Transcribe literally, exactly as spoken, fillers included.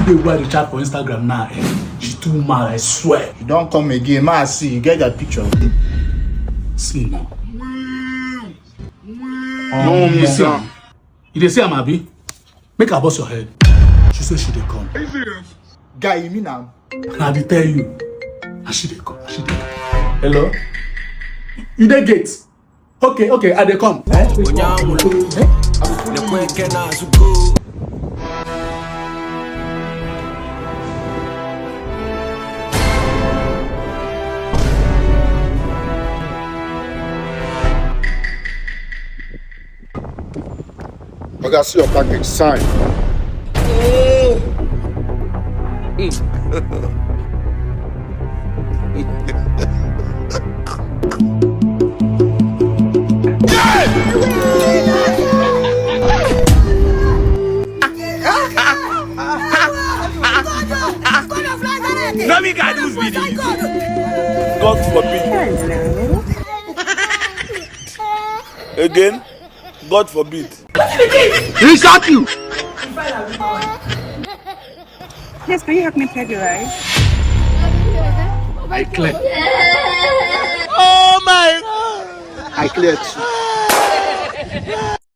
The way I dey chat for Instagram now, eh, she too mad, I swear. You don come again, ma, see, you get that picture. See now. No, You see Mister. am? You dey see am, abi? Make I bust your head. She say she dey come. Guy, you mean am? And I dey tell you, and she dey come, and she dey come. Hello? You dey gate? Okay, okay, I dey come. Eh? Onyanwulo. Lekwe kena zuko. Oga, see your package, sign. Let me guide this video. God forbid. Again, God forbid. He shot you. Please, can you help me pay the rice? I clear. Oh my God. I clear too.